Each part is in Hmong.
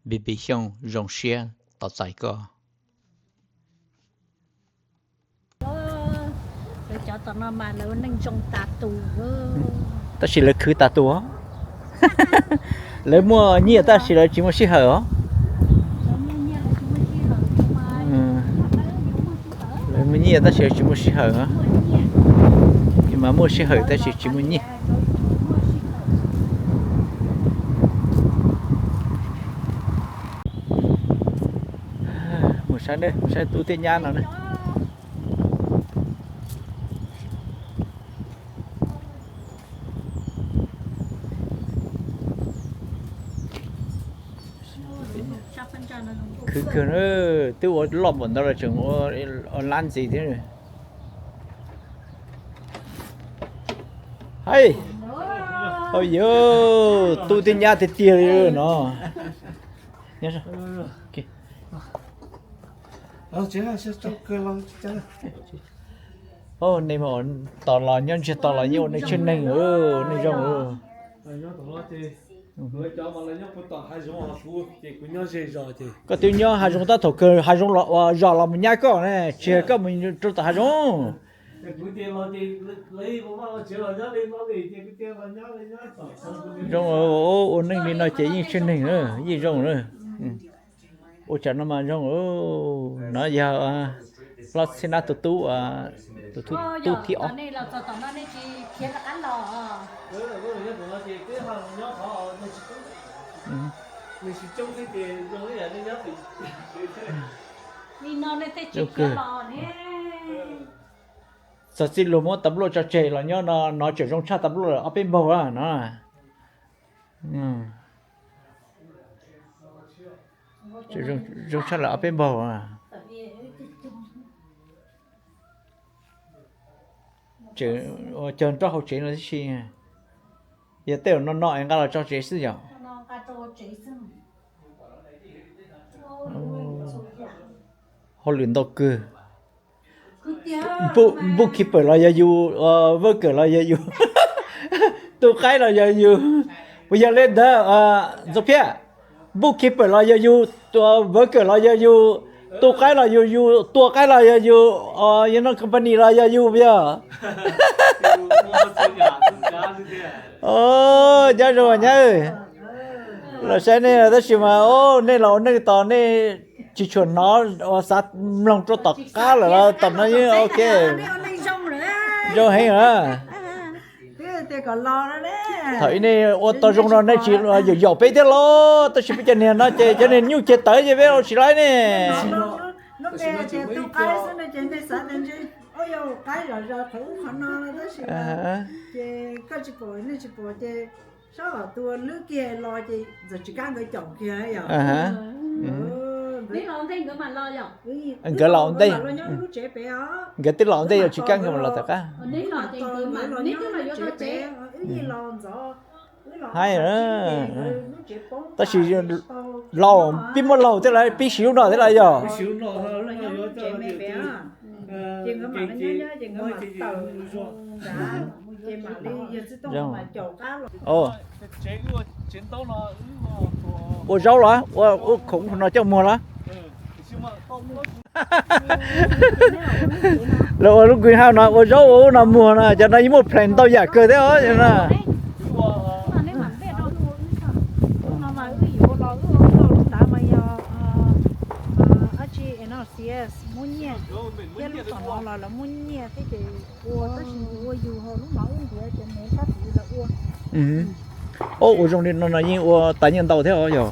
Npis Npis Xyooj zoo siab tos txais koj. Lawv cov tom no mas lawv neej zoo tas tus. Tab sis lawv khwv tas tus os. Lawv muaj nyiaj tab sis lawv tsis muaj sij hawm os. Lawv muaj nyiaj tab sis lawv tsis muaj sij hawm os. Mas muaj sij hawm tab sis tsis muaj nyiaj. Mus saib, mus saib tub thiab nyab no na. Khwv kawg na, twb ua loj npaum ntawd los tseem ua lab ntxiv thiab. Hais, yog tub thiab nyab tiag tiag li no. Nej tos los nyob ntsiag to los nyob ua neej tsheej neeg, neeg zoo. Koj twb nyob hav zoov tab thaum kawg hav zoov tab thaum kawg hav zoov los ua zos los mus nyab koj ne, tsis yog koj mus rau tom hav zoov. Zoo, ua neej li no ces yeej tsheej neeg, yeej zoo. Ua tsam no mas zoo. No yog Hlob Txhiaj Nab tus tub, tus tub thib ob. Txog txij luag muab tab luaj tso tseg los nyob no, no tseem zoo tshaj tab luaj ob peb npaug no. Zoo tshaj lawm ob peb npaug. Tseem cog nrob hauv tsev no tib si. Yog tej zaum no no es nqa los tso tsev xwb yom. Hauj lwm ntau kawg. Bookkeeper los yog yus, worker los yog yus, tu qaib los yog yus, puas yog li ntawd Ntxoov Phiab? Bookkeeper los yog yus, worker los yog yus, tu qaib los yog yus, tua qaib los yog yus, yog no company los yog yus puas yog? Nyob zoo nyab, los saib nej tab sis mas nej los ua neej tos nej tsis tshua hnov xav mloog rau tom qab lawm los tom no yeej ok. Zoo heev na. Thaum ub nej ua tau zoo no nej tsis yaum yaum peb thiab los, tab sis peb cov niag no ces cov niag nyuj ceg tawv ces peb ua tsis laib ne. Nkawd los ua ntej, nkawd twb los ua ntej, yog tsis kab nkawd mas los tom qab. Hais, tab sis laus pib muab laus thiab lawm, pib siv lub no thiab lawm yog. Ua zaub los ua, ua khoom no coj muag los? Los ua lub greenhouse no ua zaub ua ub no muag no, cov no yeej muaj plan ntau yam kawg thiab os no. Ua zoo li no no yeej ua tas nyiaj ntau thiab os yog.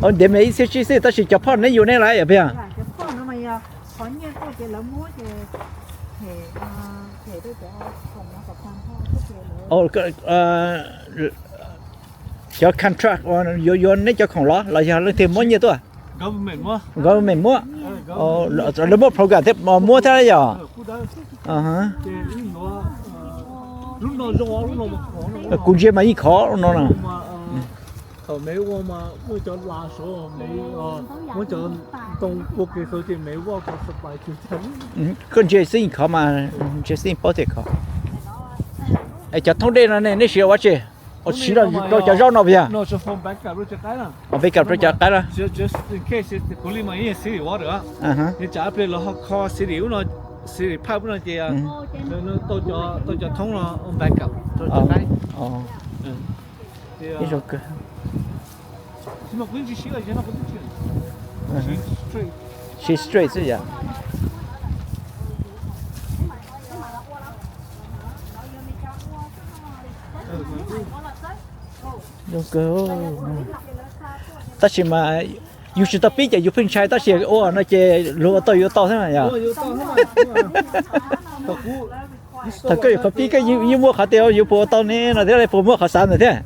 Ntiav me ib txhiab tsib xwb tab sis cov phoj neb yuav neb lawm yog piag. Cov contract yuav yuav neb cov khoom los los yog leej twg muab nyiaj tuaj? Government muab. Lawv muab program thiab muab thiab yog. Kuv ntsia mas yeej khov no na. Koj ntsia xwb yeej khov mas, ntsia xwb yeej paub tias khov. Es cov thoob dej no ne nej siv ua tsi? Ua siv rau cov zaub no puas yog? Backup rau cov qaib no. City pipe no ces tau cov thoob no backup rau cov qaib. Ib zoo kawg. Siv straight xwb yom. Zoo kawg. Tab sis mas yus tsis tau pib ces yus pheej ntshai, tab sis ua no ces luag ua tau yuav tau thiab yom. Thaum koj yuav qhov pib koj yeej muaj qhov tias yuav puas ua tau ne no thiab, puas muaj qhov xav ntawd thiab?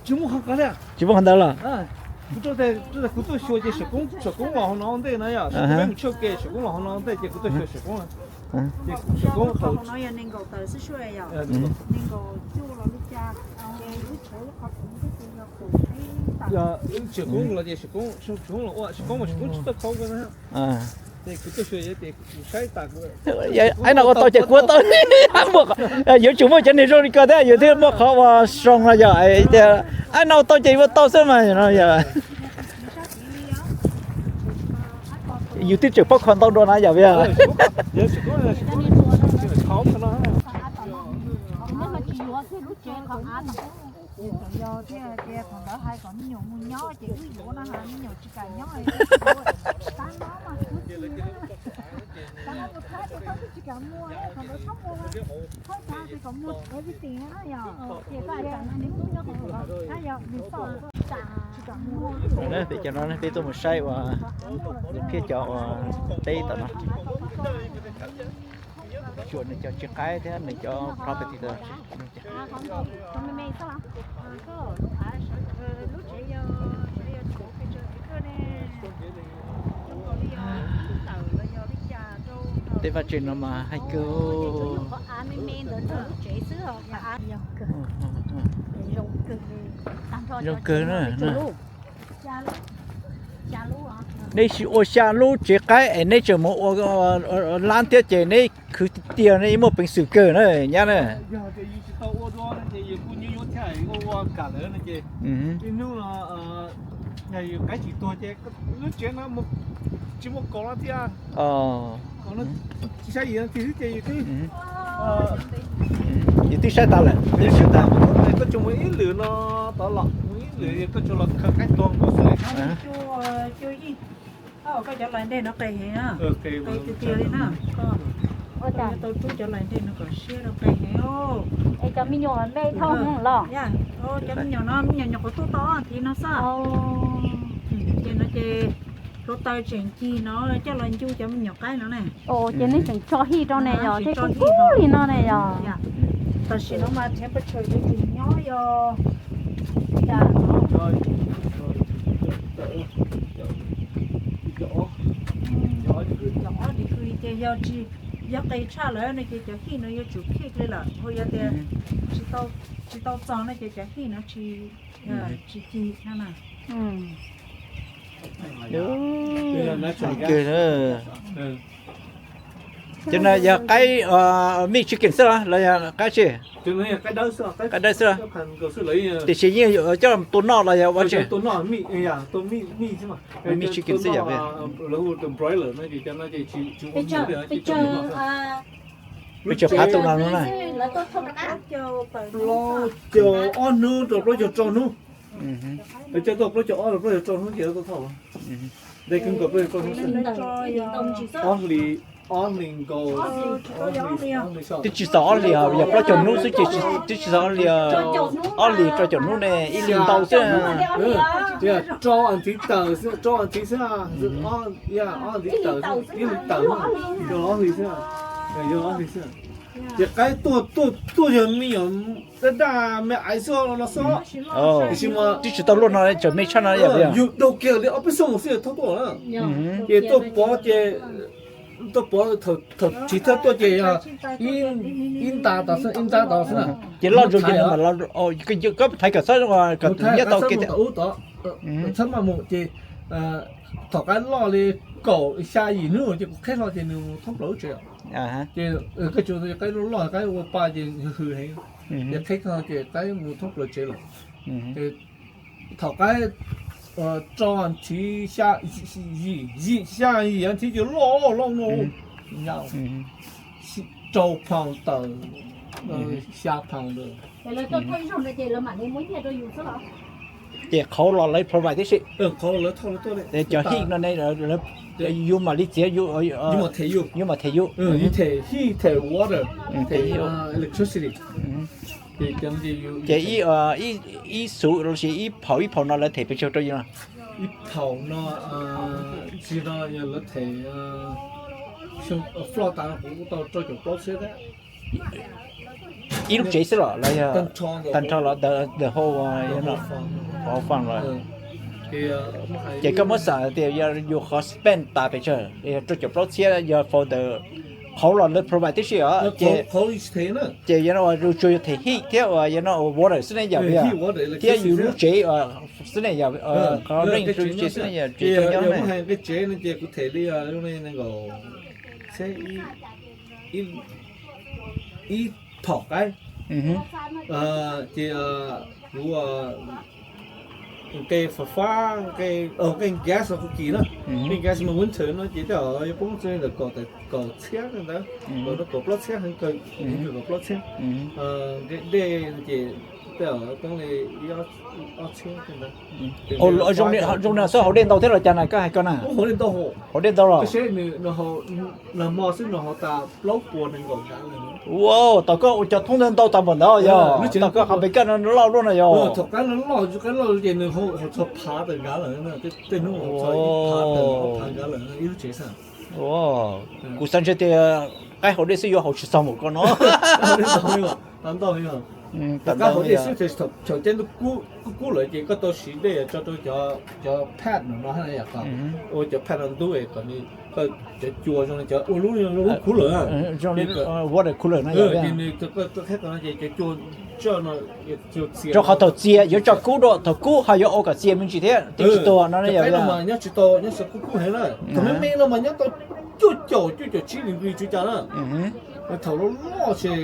Tsis muaj qhov ntawd los? Aib no ua tau ces kuv ua tau. Yuav tsum muaj cov niag zoo li ko thiab yus thiaj muaj qhov ua zoo no yom. Aib no ua tau ces ua tau xwb mas no yom. Yus twb tseem paub kho ntau dua na yom. Yog tias thaum ntawd hais kom me nyuam mus nyob ces wb yuav no, me nyuam tsis kam nyob, tab no mas kuv tsis, tab no mus thaub ces thaub twb tsis kam mus, thaum ntawd thaub mus, thaub tas ces kom mus everything na yom. Ces koj hais tsam no nws kuj nyob hauv, tab yog nws tsis kam mus. Peb cov no peb tuaj mus saib uas nws phiaj cov uas teb tom no, xyuas nws cov tsis qaib thiab nws cov property. Tej vaj tse no mas hais kawg. Zoo kawg na. Neb sim ua xya lub tsev qaib es neb tseem mus ua lab thiab ces neb khwv tiag tiag, neb muaj peev xwm kawg na nyab na. Yog tias yus tsis tau ua dua no ces yus kuj nyuaj nyuaj thiab, ua ua kam lawm no ces ib hnub no yog yus qaib tsis tuag ces lub tsev no tsis muaj kaus no thiab. Tsis saib yus no tiag xwb ces yus twb, yus twb saib tas lawm. Koj tsuas mus ib lwm no tod los, mus ib lwm koj tsuas los khaws qaib tuag nkaus xwb. Koj cov lais ntej no qis heev na, qis tiag tiag li na. Koj tau rub cov lais ntej no kom siab rau, qis heev. Es cov me nyuam me thauj los? Cov me nyuam no me nyuam nyuam qhuav tuaj tau ob thiv no xwb. Ces no ces hluav taws tseem cig no coj los ncu cov me nyuam qaib no ne. Ces nej tseem tso hij rau ne yog, tej kub kub li no ne yog. Tam sim no mas temperature yuav tsum nyob yog ob degree ces yog tsis, yog qis tshaj lawm no ces cov hij no yuav tsum kick li lawm, ho yog tias tsis tau txog no ces cov hij no tsis, tsis cig no na. Ces no yog qaib meat chicken xwb los los yog qaib tsi? Qaib dawb xwb. Tiam sis yeej coj tua noj los yog ua tsi? Meat chicken xwb yog. Peb tseem phav tua no na. Plaub caug ob hnub rau plaub caug rau hnub. Coj tuaj plaub caug ob rau plaub caug rau hnub ces tuaj thauj. Dej kawg nkaus plaub caug rau hnub xwb. Ob hlis, ob hlis nkaus. Twb tsis txog ob hlis, yog plaub caug hnub xwb ces twb tsis txog ob hlis, ob hlis rau caum hnub ne, ib hlis ntau xwb. Rau as thiv tawm xwb, rau as thiv xwb, ob as thiv tawm, ib hlis tawm, yog ob hlis xwb, yog ob hlis xwb. Ces qaib tuaj, tuaj, tuaj yog me nyuam daj daj me aiv xwb no xwb. Tiam sis mas twb tsis tau luaj no, tseem me tshaj no yog yus daug kiag li ob peb xuab moos xwb thauj tuaj na. Ces tuaj pov ces, tuaj pov thaum chiv thawj tuaj ces yog ib nta tod xwb, ib nta tod xwb na. Ces loj zoo ces koj thaiv kom txhob, kom nyiaj tau kev tod, txhob maj mus ces thaum qaib loj li kaum xya yim hnub ces kuv qheb hlo ces nws thoob plaws lub tsev. Ces koj tsuas qaib loj loj, qaib ua pa ces hws heev. Ces qhib ko ces qaib mus thoob plaws tsev lawm. Ces thaum qaib rau thiv xya, yim, xya yim thiv ces loj loj no, rau pound tawm xya pound. Ces qhauv los lawv provide tib si. Cov heat no ne, yus mam li txiav, yus mam them yus. Them heat, them water, them electricity. Ces ib xuv los sis ib phaum ib phaum no lawv them pes tsawg rau yus no? Ib phaum no, tsis no yog lawv them floj tas no kuv tau rau caum plaub txhiab thiab. Ib lub tsev xwb los los yog tag nrho los the whole farm los? Ces koj muab xav tias yog yus qhov spend tas pes tsawg, yog rau caum plaub txhiab yog for the qhauv los lawv provide tib si os. Ces yog no uas yus tsuas yog them heat thiab uas yog no uas water xwb ne yom, thiab yus lub tsev xwb ne yom, qhov rau yus lub tsev xwb ne yom, tsev nyob ne. Nqe tsev no ces kuv them li ib thaum qaib, ces kuv nqe fab fab, nqe gas no kuv kis na, nqe gas mas winter no ces tej zaum yuav poob txog ntawm kaum txhiab ntawd, kaum plaub txhiab, heev kawg kaum plaub txhiab. Nqe dej no ces tej zaum poob li ob txhiab ntawd. Zoo li xwb haus dej ntau thiab los cas na koj hais ko na? Haus dej ntau los. Ua, tau koj ua cov thoob ntawd ntau tas npaum ntawd yog, tau koj qhov pes koj no loj luaj no yog. Kuv xav ntseeg tias qaib haus dej xwb yuav haus tsis txog npaum koj no. Qaib haus dej xwb, thaum caij ntuj kub kub lawm ces koj tau siv dej tso rau cov pad no no, ua cov pad no ntub kom nws, cov cua zoo li cov ua lub, lub cooler, water cooler no, ces nws, koj qhib no ces cov cua rau qhov thaum txias yuav tso kub dua, thaum kub ho yuav ua kom txias me ntsis thiab twb tsis tuag no. Nyob tsis tau, nyob tsis kub kub heev na, thaum me me no mas nyob tau cuaj caum, cuaj caum tsib degree tswv cas na. Thaum loj loj ces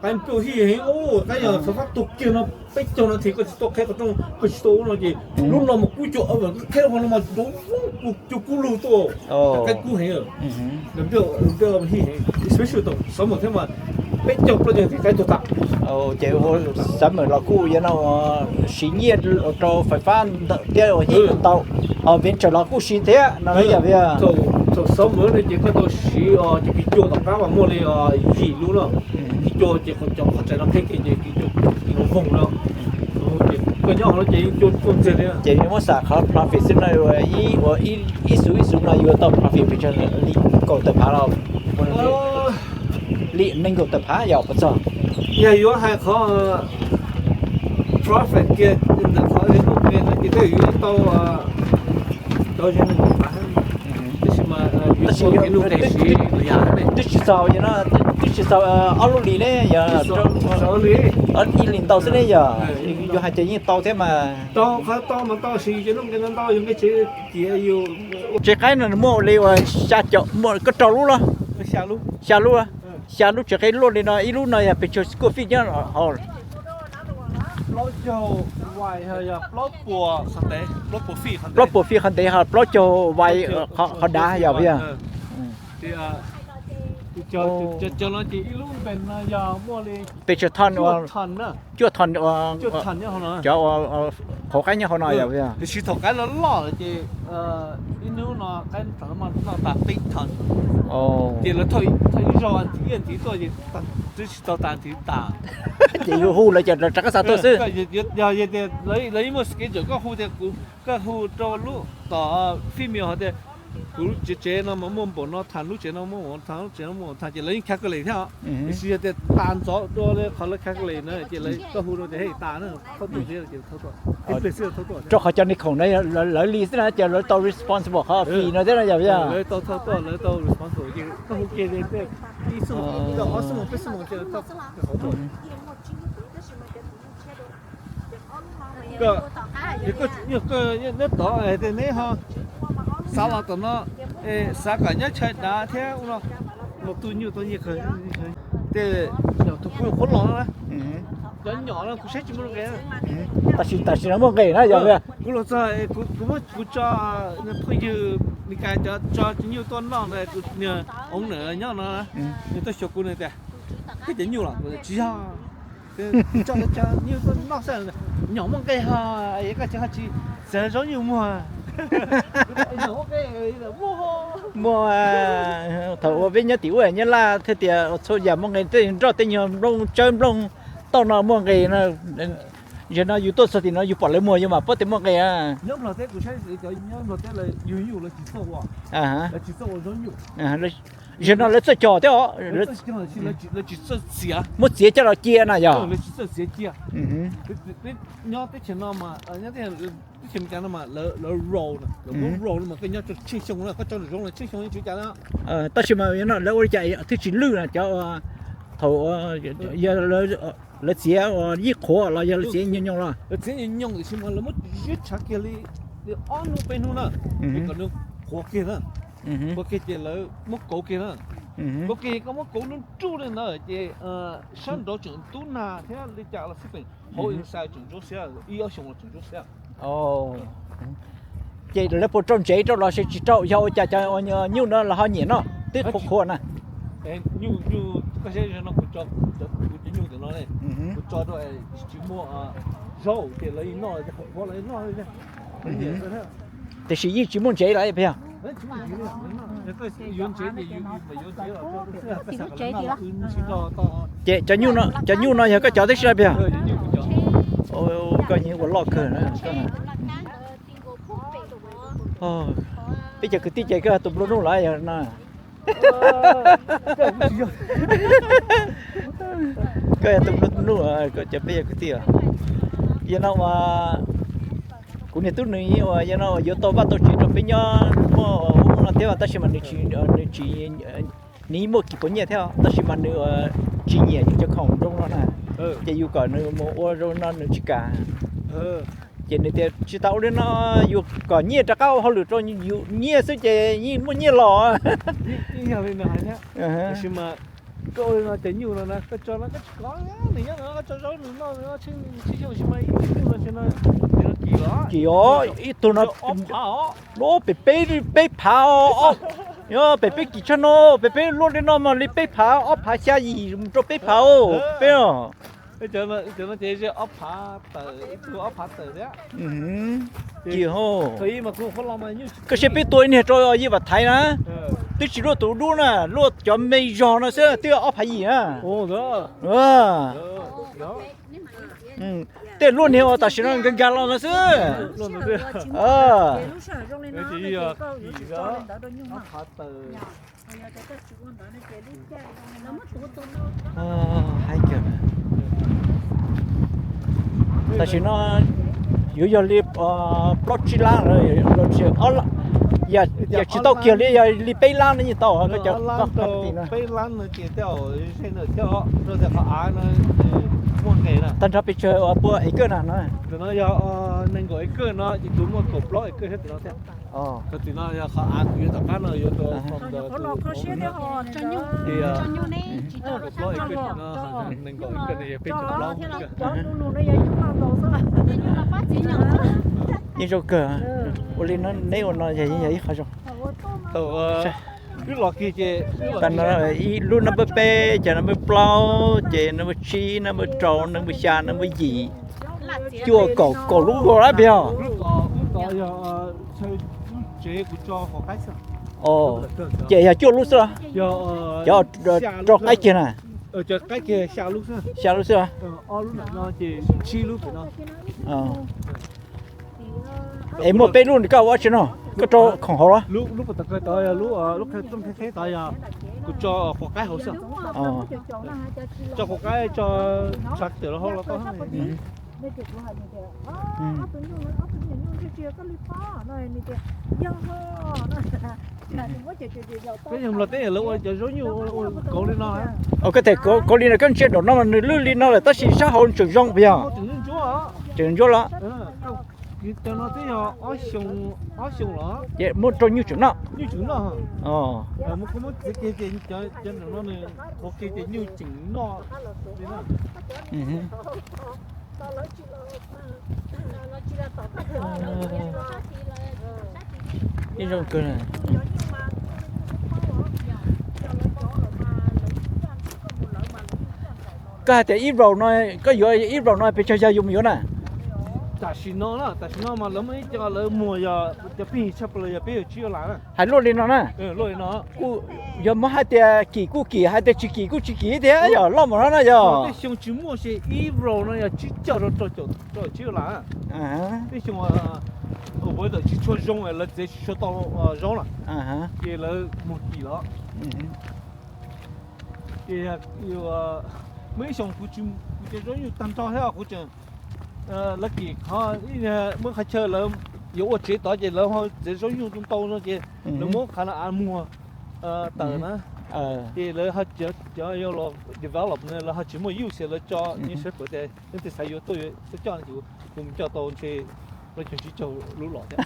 qaib pib hij heev, qaib yog fab fab tuag kiag no, peb caug no thiab koj tsis tuaj qhib qhov rooj, koj tsis tuaj ub no ces lub no mas kub cuag, koj qhib qhov no mas cuag kub lug tuaj, qaib kub heev. Especially thaum summer thiab mas peb caug plaub caug thiab qaib tuag tas. Ces ua summer los kuj yog no siv nyiaj rau fais fab thiab ua heat ntau, winter los kuj siv thiab no yom. Thaum summer no ces koj tau siv cov kis cua tom qab mas muaj li yim lub no, kis cua ces cov qhov tseem no qhib kiag ces kis cua voog no, ces koj nyob hauv no ces yeej cua tuaj ntxiag li. Ces muab xam qhov profit xwb no, ib xuv ib xuv no yuav tau profit pes tsawg li? Kaum tawm phav los li nees nkaum tawm phav yog puas txog? Yog yuav hais qhov profit kiag ntawm qhov no ces tej yuav tau, tau nees nkaum phav, tab sis mas yuav ua kev nuj nqis siv yam ne. Twb tsis txaus, twb tsis txaus ob lub hlis ne yog, ib hlis ntau xwb ne yog, yuav hais tias yeej tau thiab mas. Tau, qhov tau mas tau, tab sis yus cov nuj nqis ntau ntau, yus nqe tsev ciav yus. Tsev qaib no muaj li uas xya caum, muaj koj rau lub los? Xya lub. Xya lub tsev qaib luaj li no, ib lub no yog pes tsawg square feet nyob hauv? Plaub puas feet qhov ntev, ho plaub caug vais qhov dav yog puas yog? Pes tsawg thon, cuaj thon, cov qhauv qaib nyob hauv no yog puas yog? Tiam sis thaum qaib loj loj ces ib hnub no qaib txawm noj tas peb thon, ces lawv thauj ib zaug nthiv tuaj ces twb tsis tau tas nthiv tas. Ces yus hu lawv ces lawv rov qab xa tuaj xwb. Yog tias lawv yeej muaj schedule, koj hu tias, koj hu rau lub tom female hais tias kuv tsev no mas muaj npaum no thon, lub tsev no muaj npaum no thon, lub tsev no muaj npaum no thon, ces lawv yeej calculate thiab os. Tiam sis yog tias tas ntxov dua li qhov lawv calculate na ces lawv koj hu rau tias hej tas na, thauj tuaj ces thauj tuaj, ib pliag xwb thauj tuaj. Rau qhov cov neeg khoom na lawv li xwb na ces lawv tau responsible qhov fee no thiab no yog puas yog? Lawv tau thauj tuaj, lawv tau responsible ces koj hu kiag li ib xuab moos, ib xuab moos, ob xuab moos, peb xuab moos ces lawv thauj tuaj. Neb tod tias neb ho xav los tom no, xav kom nyob chaw dav thiab ua no, Tus nyuj tau nyiaj kawg. Tej nyom tus kuv qhuav los na. Cov nyom no kuv saib tsis muaj nqe. Tam sim, tam sim no muaj nqe na yog. Kuv los txog, kuv, kuv tso phooj ywg Meskas cov tso cov nyuj tuaj noj ntawd, kuv niag owner nyob no, nws tuaj xyuas kuv nws tias, koj cov nyuj los? Kuv tias tsis yog. Tso cov nyuj tuaj noj xwb, nyom muaj nqe ho, es koj tseem ho tsis xav zaub nyuj muag. Muaj, thaum ua peb nyob tim ub Nyab Laj thiaj tias txhua yam muaj nqe, tej nroj tej nyuag nplooj tsawb nplooj tauj no muaj nqe no. Zaum no yus tuaj txog tim no yus pom lawv muag yus mam paub tias muaj nqe. Nyob Nplog teb kuv saib cov nyob Nplog teb lawv yug nyuj lawv tsis txawj ua, lawv tsis txawj ua zaub nyuj. Zaum no lawv txawj cog thiab os. Lawv tsis txawj txiav, muab txiav coj los cia na yog. Lawv tsis txawj txiav cia. Peb nyob teb chaws no mas, nyob teb chaws Meskas no mas lawv roll na, lawv muab roll no mas koj nyob tsheej xyoo na, koj tso nraum zoov los tsheej xyoo yeej tsis ua cas na. Tab sis mas no lawv ua li cas thiaj tsis lwj na cov, thaum yog lawv txiav ua yij qhuav los yog lawv txiav nyooj nyooj los? Lawv txiav nyooj nyooj tiam sis mas lawv muab ziab tshav kiag li, li ob hnub peb hnub na, es kom nws qhuav kiag na. Qhuav kiag ces lawv muab kauv kiag na. Kauv kiag koj muab kauv nruj nruj li ntawd ces sab nraud tseem ntub nag thiab li cas los xij peem, hauv inside tseem ntsuab xiab, ib ob xyoos los tseem ntsuab xiab. Ces lawv puas rau ntsev rau los sis tsis rau, yog ua cas cov nyuj no los ho nyiam noj twb qhuav qhuav na? Nyuj, nyuj, koj saib no kuv tso, kuv cov nyuj ntawm no ne, kuv tso rau tsis muaj zaub ces lawv noj, qhuav qhuav lawv noj. Tiam sis yeej tsis muaj ntsev lawm puas yog? Ces cov nyuj no yog koj cov tib si lawm puas yog? Koj yeej ua loj kawg na. Peb cov kwv tij ces koj yog tus nplua nuj los yog no? Koj yog tus nplua nuj, koj cov peb yog kwv tij. Yog no uas kuv niag tub nws uas yog no uas yuav tau vaj tau tsev rau peb nyob muaj ub no thiab tab sis mas nws tsis, nws tsis, nws yeej muaj kis puas nyiaj thiab tab sis mas nws tsis nyiam yus cov khoom zoo no na. Ces yus kom nws mus ua zoo no nws tsis kam. Ces nws tias tsis tas ua li no, yus kom nyiaj rov qab ua hauj lwm rau yus nyiaj xwb ces yeej muaj nyiaj los. Tab sis mas koj ua li no cov nyuj no na koj tso no koj tsis kov nws nyob no koj tso zaub nws noj, tsis yog sis mas ib tug nyuj no ces no, ces no kis los, kis os, ib tug no ob phav os, pem peb, peb phav os. Pem peb kis tshaj no, pem peb luaj li no mas li peb phav, ob phav xya yim mus rau peb phav os peb os. Ces ob phav tawm, ib tug ob phav tawm thiab. Kis hos, koj saib peb tua ib niag rau Yij Vam Thaiv na, twb tsis luaj tus dub na, luaj cov me zog no xwb twb ob phav yim na. Tej luaj niag uas tam sim no nkag nkag los no xwb. Hais tias tam sim no yuav yog li plaub tsib lab los tsis, yog tsis tau kiag li yog li peb lab no yeej tau. Peb lab no ces tej zaum zej no thiab, rau tias qhov av no muaj nqes na. Tag nrho pes tsawg uas pua acre na no? Ntawm no yog nees nkaum acre no ces kuv muaj kaum plaub acre thiab tim no thiab. Tam sim no yog qhov av kuv yuav tom qab no yuav rau, kaum plaub acre no, nees nkaum acre no yog peb caug plaub. Yeej zoo kawg. Ua li no neb ua no yog ib qho zoo. Thaum wb los kiag ces, tam no ib lub number peb, ces number plaub, ces number tsib, number rau, number xya, number yim, cuaj, kaum, kaum lub ko lab pes os. Ces yog cuaj lub xwb, cov rau qaib kiag na. Xya lub xwb. Es muaj peb lub nws koj ua tsi no, koj rau khoom hauv los? Peb yog Nplog teb lawv ua cov zaub nyuj ua kauv li no. Koj tias kauv li no koj ntsia nraum no mas nws lwj li no lawm tab sis sab hauv tseem zoo puas yog? Tseem ntsuab los? Cov no twb yog ob xyoo, ob xyoo los? Ces muab rau nyuj tseem noj. Nyuj tseem noj. Muab, muab txiav kiag ces cov no nws qhuav kiag ces nyuj tseem noj li na. Ib zoo kawg. Koj hais tias ib round no, koj yuav ib round no pes tsawg yawg yus mus yuav na? Tam sim no na, tam sim no mas lawv muaj ib co lawv muag yog cov pheej yig tshaj plaws yog peb yawg tsib yuav las na. Hais luaj li no na. Yog muab hais tias kim kuj kim, hais tias tsis kim kuj tsis kim thiab yog loj mus no na yog. Tej xyoo tsis muaj ces ib round no yog tsib caug rau rau caum tsib yuav las. Tej xyoo ua tawm tsis tshua zoo, lawv txiav tsis tshua tau zaub na, ces lawv muag kim los. Ces muaj ib xyoo kuv tsis, kuv txiav zaub nyuj tag nrho thiab kuv tseem, lawv kim qhov, muab qhov chaw lawv yuav ua tsev tod ces lawv ho txiav zaub nyuj ntau no ces lawv muab qhov no av muag tawm na. Ces lawv cov yuav los develop na lawv ho tsis muaj use, lawv tso nws sawv pawg tias leej twg xav yuav tuaj yuav tuaj coj no ces kuv mus coj tau ntshe plaub caug tsib caug lub los thiab.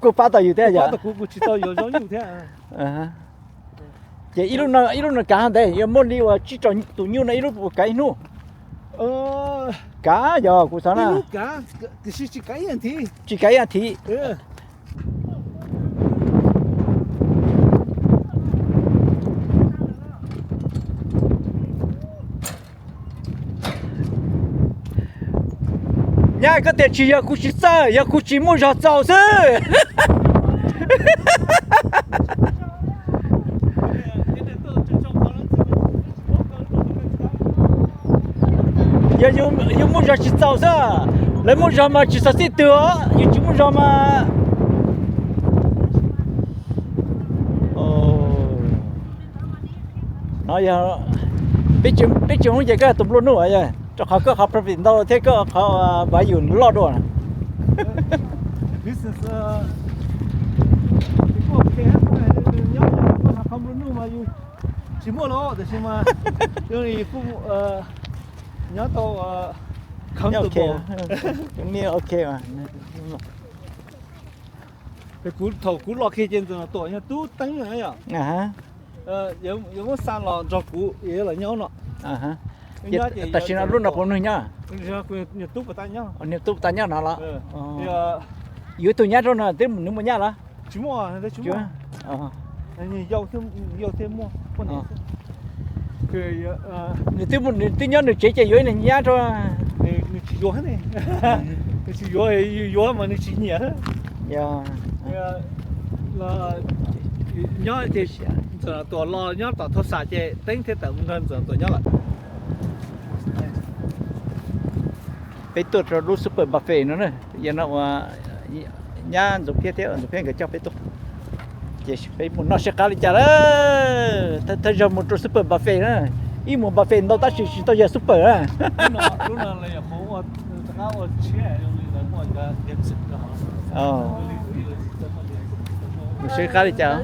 Kuj pab tau yus thiab yog. Kuv, kuv tsis tau yuav zaub nyuj thiab. Ces ib lub no, ib lub no kav ntev, yog muaj li uas tsib rau tus nyuj no ib lub puas kav ib hnub? Kav yog kuv xav na. Tiam sis tsis kav ib as thiv. Tsis kav ib as thiv. Nyab, koj tias tsis yog kuv tsis txawj, yog kuv tsis muaj zog txaus xwb. Yog yus muaj zog tsis txaus xwb, lawv muaj zog mas tsis xav txij twg os, yus tsis muaj zog mas. No yog peb tsis hu ces koj tus nplua nuj, rau qhov koj qhov profit ntau thiab koj qhov value loj dua. Tsis muaj los tiam sis mas kuj nyob tau comfortable. Kuv, thaum kuv los kiag ces Ntxawm Tuam yog tub teeb na yom. Yuav muab xa los nrog kuv, yuav los nyob no. Tam sim no lub no puas nws nyob? Niag tub puas tas nyob no los? Yus ib tug nyab rau no twb nws muaj nyab los? Tsis muaj, tsis muaj. Yau thiab muaj poj niam. Nws twb nyob nws tsev ces yuav ib leeg nyab rau. Nws tsis yuav, nws tsis yuav, yuav mas nws tsis nyiam. Nyob ces Ntxawm Tuam los nyob tom Thoj Xam ces teeb thiaj tawm mus nrog Ntxawm Tuam nyob lawm. Peb tuaj rau lub super buffet no na, yog no uas nyab Ntxoov Phiab thiab Ntxoov Phiab nkawd coj peb tuaj. Ces peb mus noj seb qab li cas lawm. Thawj zaug mus rau super buffet na, ib mus buffet ntau tab sis tsis tau yog super na. Mus seb qab li cas.